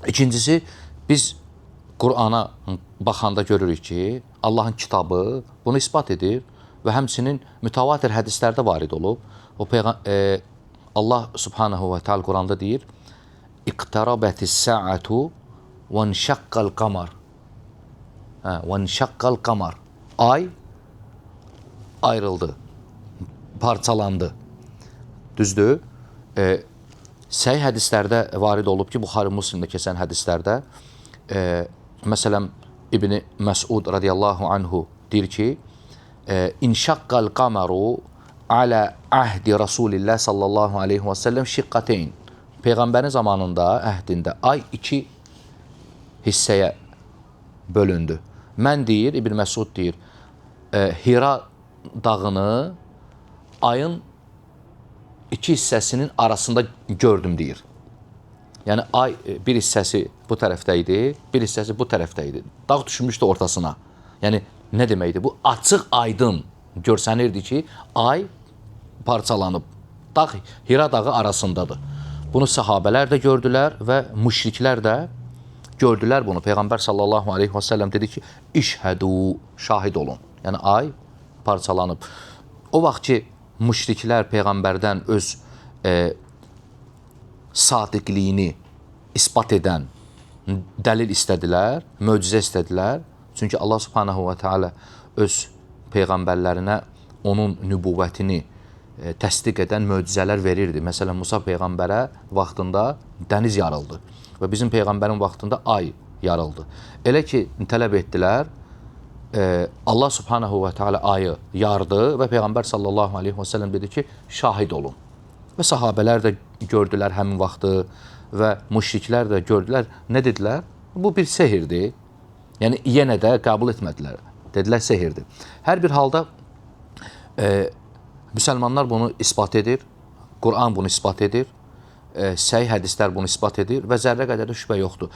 İkincisi, biz Qurana baxanda görürük ki, Allahın kitabı bunu isbat edir və həmçinin mütəvatir hədislərdə varid olub. O Allah Subhanahu və Teala Quranda deyir: "İqtarabətis saatu və inşaqqal qamar." Hə, və inşaqqal qamar. Ay ayrıldı, parçalandı. Düzdür? Səhih hədislərdə varid olub ki, Buxari Müslimdə keçən hədislərdə, məsələn İbni Məsud radiyallahu anhu deyir ki, İnşaqqal qamaru alə əhdi Rasulillah sallallahu aleyhi və səlləm şiqqateyn. Peyğəmbərin zamanında, əhdində ay iki hissəyə bölündü. Mən deyir, İbn Məsud deyir, Hira dağını ayın iki hissəsinin arasında gördüm deyir. Yəni ay bir hissəsi bu tərəfdə idi, bir hissəsi bu tərəfdə idi. Dağ düşmüşdü ortasına. Yəni nə deməkdir? Bu açıq aydın görsənirdi ki, ay parçalanıb. Dağ Hira dağı arasındadır. Bunu sahabələr də gördülər və müşriklər də gördülər bunu. Peyğəmbər sallallahu aleyhi və səlləm dedi ki, İşhədu, şahid olun. Yəni ay parçalanıb. O vaxt ki, müşriklər peyğəmbərdən öz sadiqliyini isbat edən dəlil istədilər, möcüzə istədilər. Çünki Allah Subhanahu və Teala öz peyğəmbərlərinə onun nübüvvətini təsdiq edən möcüzələr verirdi. Məsələn, Musa peyğəmbərə vaxtında dəniz yarıldı və bizim peyğəmbərin vaxtında ay yarıldı. Elə ki, tələb etdilər, Allah Subhanahu və Teala ayı yardı və Peyğəmbər sallallahu aleyhi və səlləm dedi ki, şahid olun. Və sahabələr də gördülər həmin vaxtı və müşriklər də gördülər. Nə dedilər? Bu bir sehirdir. Yəni yenə də qəbul etmədilər. Dedilər sehirdir. Hər bir halda müsəlmanlar bunu isbat edir. Quran bunu isbat edir. Səhih hədislər bunu isbat edir və zərrə qədər də şübhə yoxdur.